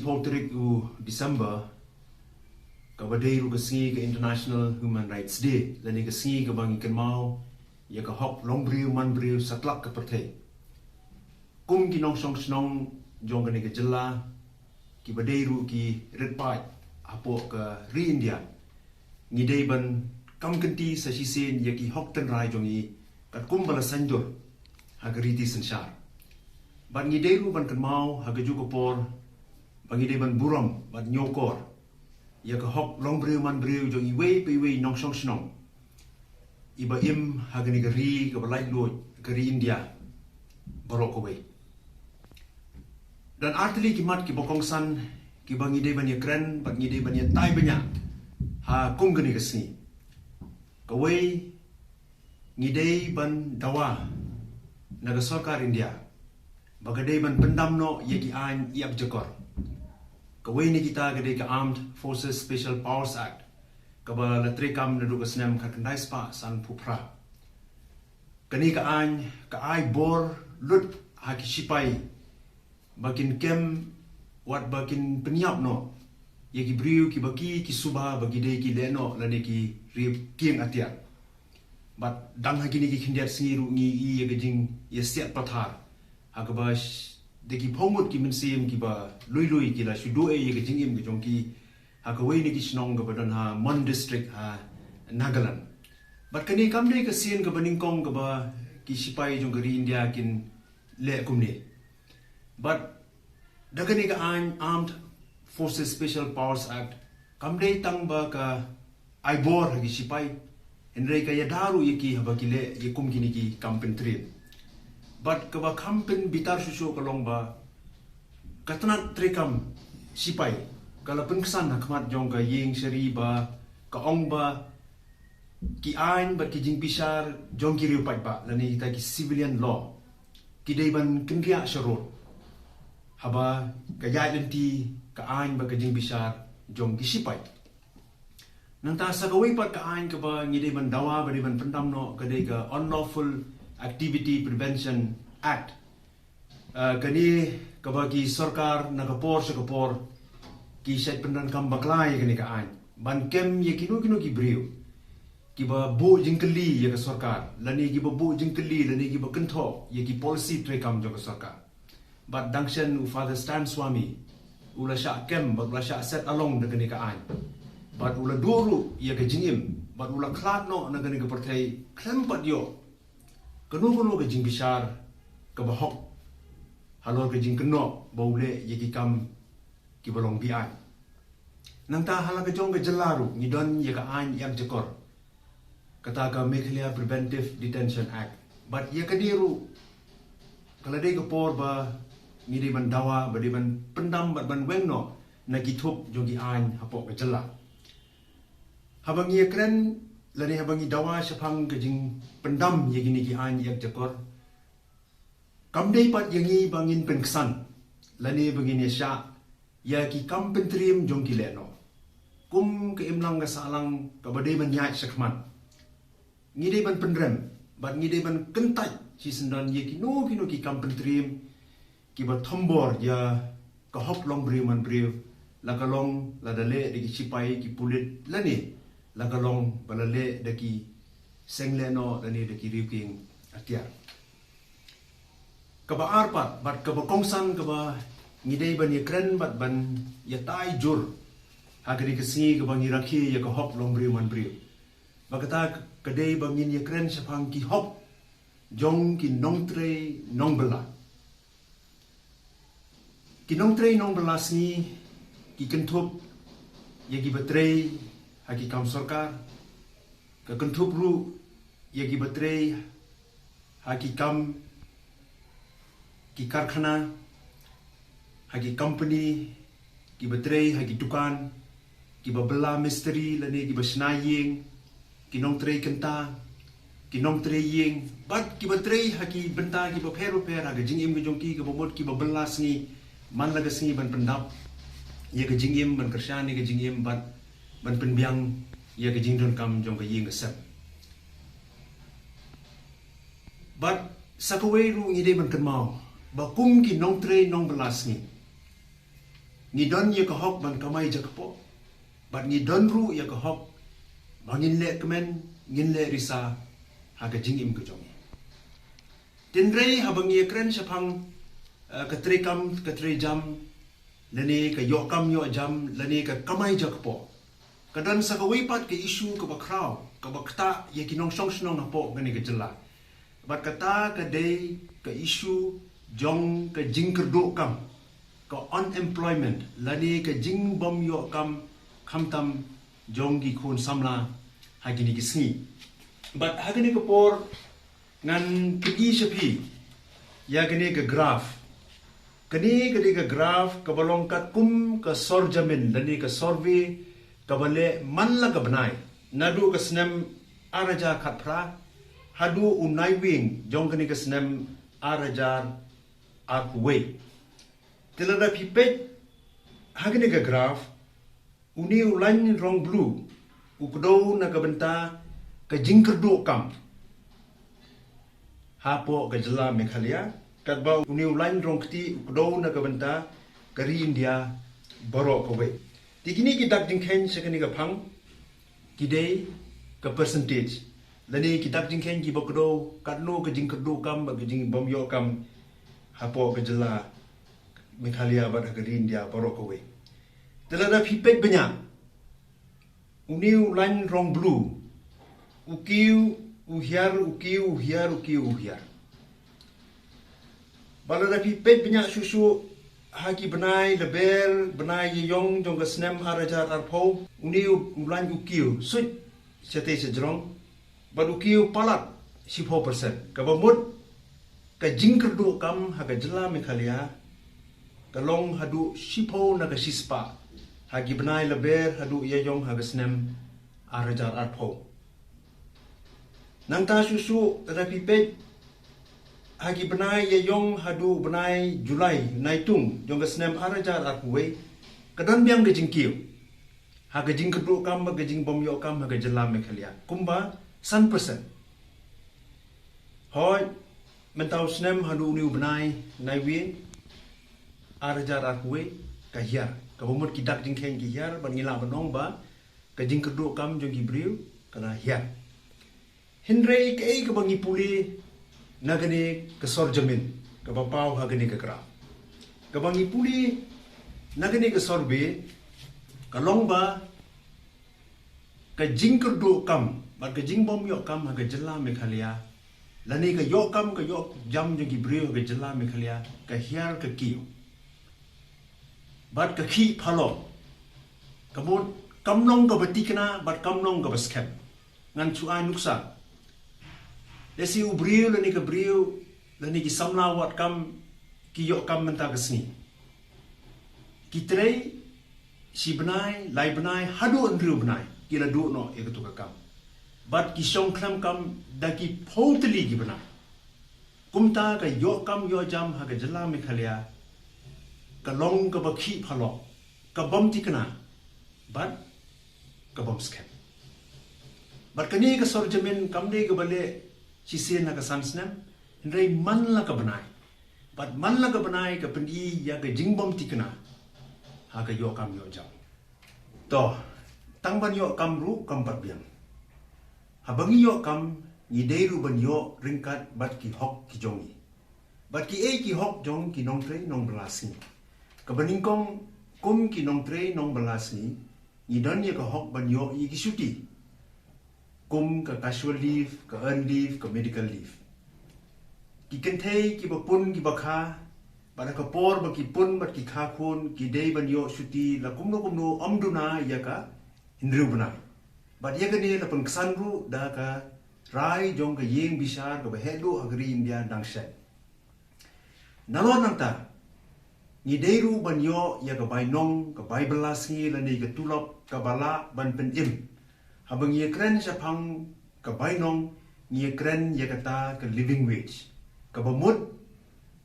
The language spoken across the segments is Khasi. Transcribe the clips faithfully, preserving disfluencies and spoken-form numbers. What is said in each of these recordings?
Pau tarik u December, kaba dei ruh ka sngi ka International Human Rights Day, lane ka sngi kaba ngi kynmaw ïa ka hok long briew man briew satlak ka pyrthei. Kum ki nongshong shnong jong kane ka jylla, kiba dei ruh ki rit paid hapoh ka ri India, ngi dei ban kam kynti sa shisien ïa ki hok tynrai jong ngi katkum ba la synjor ha ka riti synshar. Bad ngi dei ruh ban kynmaw ha kajuh ka por ba ngi dei ban burom bad ñiewkor ïa ka hok long briew man briew jong iwei pa iwei nongshong shnong iba im ha kane ka ri kaba laitluid, ka ri India baroh kawei. Don artylli ki mat kiba kongsan kiba ngi dei ban ïakren bad ngi dei ban ïatai bniah ha kum kane ka sngi. Kawei, ngi dei ban dawa na ka sorkar India ba ka dei ban pyndam noh ïa ki aiñ ïap jakor. Kawei na kita ka dei ka Armed Forces Special Powers Act, kaba la treikam naduh ka snem khatkhyndai spah sanphew phra. Kane ka aiñ ka ai bor lut ha ki sipai ba kin kem wat ba kin pynïap noh ïa ki briew kiba ki, ki suba ba ki dei ki leh noh lane ki riewkieng atiar. Bad dang ha kine ki khyndiat sngi ruh ngi ïohi ïa ka jingïasiat pathar ha kaba sh-, da ki phew ngut ki mynsiem kiba lui lui ki la shu duh ïa ka jingim ka jong ki ha kawei na ki shnong kaba don ha Mon District ha Nagaland. Bad kane kam dei ka sien kaba nyngkong kaba ki sipai jong ka ri India kin leh kumne. Bad da kane ka aiñ Armed Forces Special Powers Act kam dei tang ba ka ai bor ha ki sipai, hynrei ka ïada ruh ïa ki haba ki leh ïa kum kine ki kam pyntriem. Bad kaba kham pynbitar shuh shuh ka long ba ka tnat treikam sipai ka la pynksan ha khmat jong ka ïing shari ba ka ong ba ki aiñ bad ki jingbishar jong ki riew paidbah lane kita ki civilian law ki dei ban kynriah sharud haba ka ïaid lynti ka aiñ bad ka jingbishar jong ki sipai. Nangta sa kawei pat ka aiñ kaba ngi dei ban dawa ba dei ban pyndam noh ka dei ka Unlawful Activity Prevention Act. Ah, kane kaba ki sorkar na ka por sha ka por ki shait pyndonkam bakla ïa kane ka aiñ ban kem ïa kino kino ki briew kiba buh jingkylli ïa ka sorkar lane kiba buh jingkylli lane kiba kynthoh ïa ki policy treikam jong ka sorkar. Bad dang shen u Father Stan Swami u la shah kem bad u la shah set along da kane ka aiñ bad u la duh ruh ïa ka jingim bad u la khlad noh na kane ka pyrthei khlem pat ïoh kano kano ka jingbishar kaba hok halor ka jingkynnoh ba u leh ïa ki kam kiba long be-aiñ. Nangta ha la ka jong ka jylla ruh ngi don ïa ka aiñ ïap jakor, kata ka Meghalaya Preventive Detention Act. Bad ïa kane ruh ka la dei ka por ba ngi dei ban dawa ba dei ban pyndam bad ban weng noh na ki thup jong ki aiñ hapoh ka jylla. Haba ngi ïakren lane haba ngi dawa shaphang ka jingpyndam ïa kine ki aiñ ïap jakor, kam dei pat ïa ngi ba ngin pynksan lane ba ngin ïashah ïa ki kam pyntriem jong ki lehnoh. Kum ka imlang ka sahlang kaba dei ban ïaid shakhmat, ngi dei ban pynrem bad ngi dei ban kyntait shisyndon ïa kino kino ki kam pyntriem kiba thombor ïa ka hok long briew man briew, la ka long lada leh da ki sipai ki pulit lane la ka long ba la leh da ki seng lehnoh lane da ki riewkieng atiar. Kaba ar pat bad kaba kongsan kaba ngi dei ban ïakren bad ban ïatai jur ha kane ka sngi kaba ngi rakhe ïa ka hok long briew man briew, ba kata ka dei ba ngin ïakren shaphang ki hok jong ki nongtrei nongbylla. Ki nongtrei nongbylla sngi ki kynthup ïa kiba trei ha ki kam sorkar, ka kynthup ruh ïa kiba trei ha ki kam, ki karkhana, ha ki company, kiba trei ha ki dukan, kiba bylla mistri lane kiba shna ïing, ki nongtrei kynta, ki nongtrei ïing bad kiba trei ha ki bynta kiba pher bapher ha ka jingim ka jong ki, kaba mut kiba bylla sngi man la ka sngi ban pyndap ïa ka jingim, ban kyrshan ïa ka jingim bad ban pynbiang ïa ka jingdonkam jong ka ïing ka sem. Bad sa kawei ruh ngi dei ban kynmaw ba kum ki nongtrei nongbylla sngi, Ngi don ïa ka hok ban kamai jakpoh, bad ngi don ruh ïa ka hok ba ngin leh kmen, ngin leh risa ha ka jingim ka jong ngi. Tynrai haba ngi ïa kren shaphang, eh, ka treikam ka treijam, lane ka ïoh kam ïoh jam, lane ka kamai jakpoh, ka don sa kawei pat ka issue kaba khraw, kaba ktah ïa ki nongshong shnong hapoh kane ka jylla. Bad kata ka dei ka issue jong ka jingkyrduh kam, ka unemployment, lane ka jingbym ïoh kam, khamtam jong ki khun samla ha kine ki sngi. Bad ha kane ka por ngan pyni sha phi ïa kane ka graph. Kane ka dei ka graph kaba long katkum ka sorjamin, lane ka survey kaba leh man la ka bnai, naduh ka snem ar hajar khatphra haduh u Naiwieng jong kane ka snem ar hajar arphew wei. Te lada phi peit ha kane ka graph, une u lain rong blue u kdew na ka bynta ka jingkyrduh kam hapoh ka jylla Meghalaya, katba une u lain rong kti u kdew na ka bynta ka ri India baroh kawei. Te kine ki dak jingkheiñ sha kane ka phang ki dei ka percentage, lane ki dak jingkheiñ kiba kdew katno ka jingkyrduh kam bad ka jingbym ïoh kam hapoh ka jylla Meghalaya bad ha ka ri India baroh kawei. Te lada phi peit bniah, une u lain rong blue u kiew u hiar, u kiew u hiar, u kiew u hiar. Bad lada phi peit bniah shuh shuh ha ki bnai Lber, bnai Ïaïong jong ka snem ar hajar arphew, une u lain u kiew suit shatei shajrong, bad u kiew palat shiphew percent. Kaba mut ka jingkyrduh kam ha ka jylla Meghalaya ka long haduh shiphew na ka shispah ha ki bnai Lber haduh Ïaïong ha ka snem ar hajar arphew. Nangta shuh shuh lada phi peit ha ki bnai Ïaïong haduh bnai July, Naitung jong ka snem ar hajar arphew wei, ka don biang ka jingkiew ha ka jingkyrduh kam bad ka jingbym ïoh kam ha ka jylla Meghalaya kumba san percent. Hooid, mynta u snem haduh une u bnai Naiwieng ar hajar arphew wei ka hiar. Kaba mut ki dak jingkheiñ ki hiar bad ngi lah ban ong ba ka jingkyrduh kam jong ki briew ka la hiar. Hynrei kaei kaba ngi pule na kane ka sorjamin kaba paw ha kane ka graph? Kaba ngi pule na kane ka survey ka long ba ka jingkyrduh kam bad ka jingbym ïoh kam ha ka jylla Meghalaya, lane ka ïoh kam ka ïoh jam jong ki briew ha ka jylla Meghalaya, ka hiar ka kiew bad ka khih phalok. Ka mut kam long kaba tikna bad kam long kaba skhem. Ngan shu ai nuksa. Lehse u briew lane ka briew lane ki samla wad kam ki ïoh kam mynta ka sngi. Ki trei shi bnai, lai bnai, haduh hynriew bnai ki la duh noh ïa katu ka kam. Bad ki shong khlem kam da ki phew tylli ki bnai. Kumta ka ïoh kam ïoh jam ha ka jylla Meghalaya ka long kaba khih phalok, ka bym tikna bad ka bym skhem. Bad kane ka sorjamin kam dei kaba leh shisien ha ka san snem, hynrei man la ka bnai. Bad man la ka bnai ka pyni ïa ka jingbym tikna ha ka ïoh kam ïoh jam. To, tang ban ïoh kam ruh kam pat biang. Haba ngi ïoh kam ngi dei ruh ban ïoh ryngkat bad ki hok ki jong ngi. Bad kiei ki hok jong ki nongtrei nongbylla sngi? Kaba nyngkong, kum ki nongtrei nongbylla sngi ngi don ïa ka hok ban ïoh ïa ki shuti, kum ka casual leave, ka earned leave, ka medical leave. Ki kynthei kiba pun kiba kha, bad ha ka por ba ki pun bad ki kha khun, ki dei ban ïoh shuti la kumno kumno ym duna ïa ka hynriew bnai. Bad ïa kane la pynksan ruh da ka rai jong ka ïing bishar kaba heh duh ha ka ri India dang shen. Nalor nangta, ngi dei ruh ban ïoh ïa ka bainong, ka bai bylla sngi lane ka tulop kaba lah ban pynim. Haba ngi ïa kren shaphang ka bainong, ngi ïa kren ïa kata ka living wage. Kaba mut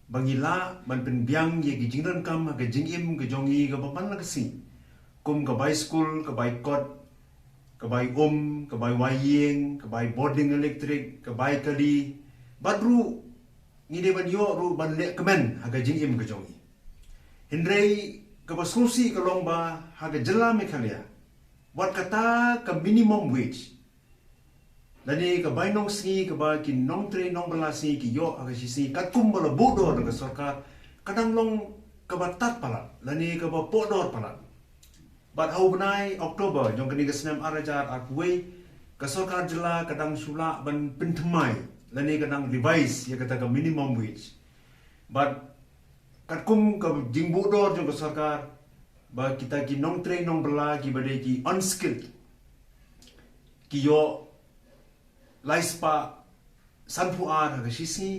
ba ngi lah ban pynbiang ïa ki jingdonkam ha ka jingim ka jong ngi kaba man la ka sngi, kum ka bai skul, ka bai kot, ka bai um, ka bai wai ïing, ka bai bording electric, ka bai kali. Bad ruh ngi dei ban ïoh ruh ban leh kmen ha ka jingim ka jong ngi. Hynrei kaba sngewsih ka long ba ha ka jylla Meghalaya, wat kata ka minimum wage lane ka bainong sngi kaba ki nongtrei nongbylla sngi ki ïoh ha ka shi sngi katkum ba la buh dor da ka sorkar, ka dang long kaba tad palat lane kaba poh dor palat. Bad ha u bnai October jong kane ka snem ar hajar arphew wei, ka sorkar jylla ka dang shu lah ban pynthymmai lane ka dang revise ïa kata ka minimum wage. Bad katkum ka jingbuh dor jong ka sorkar, ba kita ki nongtrei nongbylla kiba dei ki unskilled ki ïoh lai spah sanphew ar ha ka shi sngi.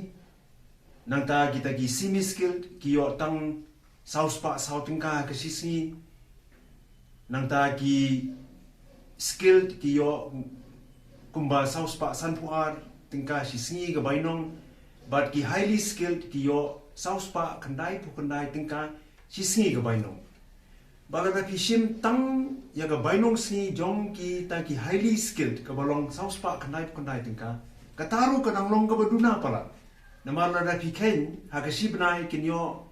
Nangta kita ki semi skilled ki ïoh tang saw spah saw tyngka ha ka shi sngi. Nangta ki skilled ki ïoh kumba saw spah sanphew ar tyngka shi sngi ka bainong. Bad ki highly skilled ki ïoh saw spah khyndaiphew khyndai tyngka shi sngi ka bainong. Bad lada phi shim tang ïa ka bainong sngi jong kita ki highly skilled kaba long saw spah khyndaiphew khyndai tyngka, kata ruh ka dang long kaba duna palat. Namar lada phi kheiñ ha ka shi bnai kin ïoh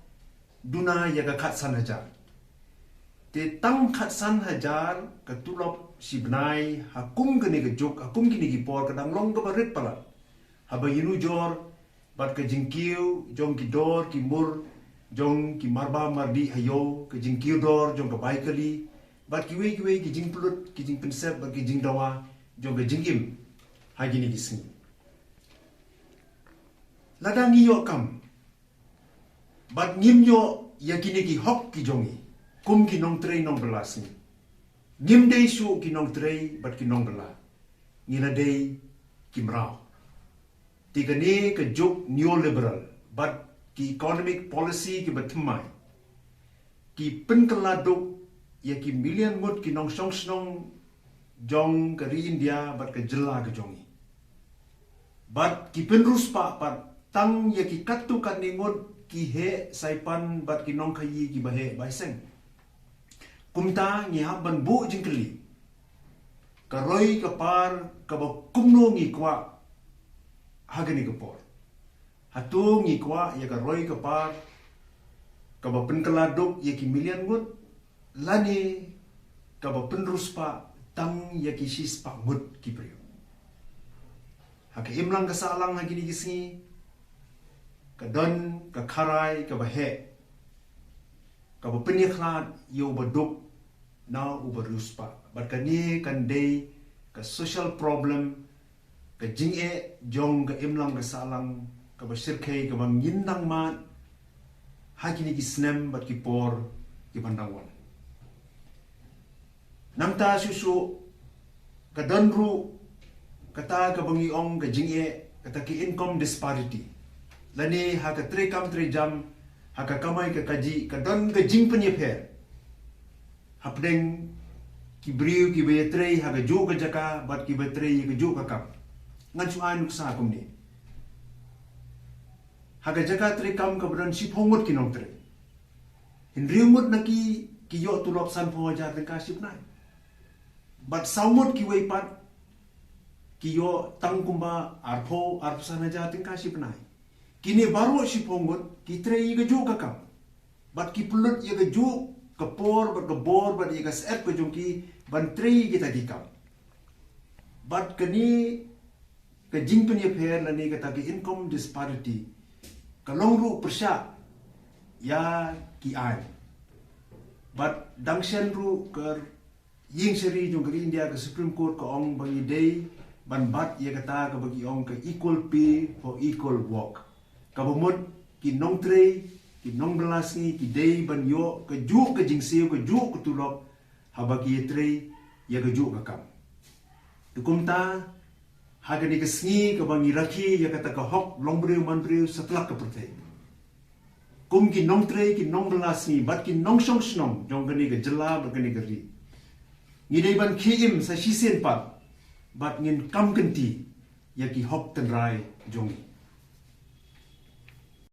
duna ïa ka khatsan hajar. Te tang khatsan hajar ka tulop shi bnai ha kum kane ka juk, ha kum kine ki por ka dang long kaba rit palat. Haba ïanujor bad ka jingkiew jong ki dor ki mur jong ki marba mardih ha ïew, ka jingkiew dor jong ka bai kali, bad kiwei kiwei ki jingpynlut, ki jingpynsep bad ki jingdawa jong ka jingim ha kine ki sngi. Lada ngi ïoh kam bad ngim ïoh ïa kine ki hok ki jong ngi kum ki nongtrei nongbylla sngi, ngim dei shuh ki nongtrei bad ki nongbylla, ngi la dei ki mraw. Te kane ka juk neoliberal bad ki economic policy kiba thymmai ki pynkylla duk ïa ki million ngut ki nongshong shnong jong ka ri India bad ka jylla ka jong ngi. Bad ki pynriewspah pat tang ïa ki katto katne ngut ki heh saipan bad ki nongkhaïi kiba heh bai seng. Kumta ngi hap ban buh jingkylli, ka roi ka par kaba kumno ngi kwah ha kane ka por? Hato ngi kwah ïa ka roi ka par kaba pynkylla duk ïa ki million ngut, lane kaba pynriewspah tang ïa ki shispah ngut ki briew? Ha ka imlang ka sahlang ha kine ki sngi ka don ka kharai kaba heh kaba pynïakhlad ïa uba duk na uba riewspah. Bad kane kan dei ka social problem, ka jingeh jong ka imlang ka sahlang kaba shyrkhei kaba ngin nang mad ha kine ki snem bad ki por kiban dang wan. Nangta shuh shuh ka don ruh kata kaba ngi ong ka jingeh, kata ki income disparity, lane ha ka treikam treijam, ha ka kamai ka kajih ka don ka jingpynïapher hapdeng ki briew kiba ïatrei ha kajuh ka jaka bad kiba trei ha kajuh ka kam. Ngan shu ai nuksa kumne. Ha ka jaka treikam kaba don shiphew ngut ki nongtrei, hynriew ngut na ki ki ïoh tulop sanphew hajar tyngka shi bnai. Bad saw ngut kiwei pat ki ïoh tang kumba arphew, arphew san hajar tyngka shi bnai. Kine baroh shiphew ngut ki trei ïa kajuh ka kam bad ki pynlut ïa kajuh ka por bad ka bor bad ïa ka syep ka jong ki ban trei ïa kita ki kam. Bad kane ka jingpynïapher lane kata ka income disparity ka long ruh pyrshah ïa ki aiñ. Bad dang shen ruh ka ïing shari jong ka India, ka Supreme Court, ka ong ba ngi dei ban bat ïa kata kaba ki ong ka equal pay for equal work, kaba mut ki nongtrei, ki nongbylla sngi ki dei ban ïoh kajuh ka jingsiew, kajuh ka tulop haba ki ïatrei ïa kajuh ka kam. Te kumta ha kane ka sngi kaba ngi rakhe ïa kata ka hok longbriew manbriew satlak ka pyrthei, kum ki nongtrei ki nongbylla sngi bad ki nongshong shnong jong kane ka jylla bad kane ka ri, ngi dei ban khie im sa shisien pat bad ngin kam kynti ïa ki hok tynrai jong ngi.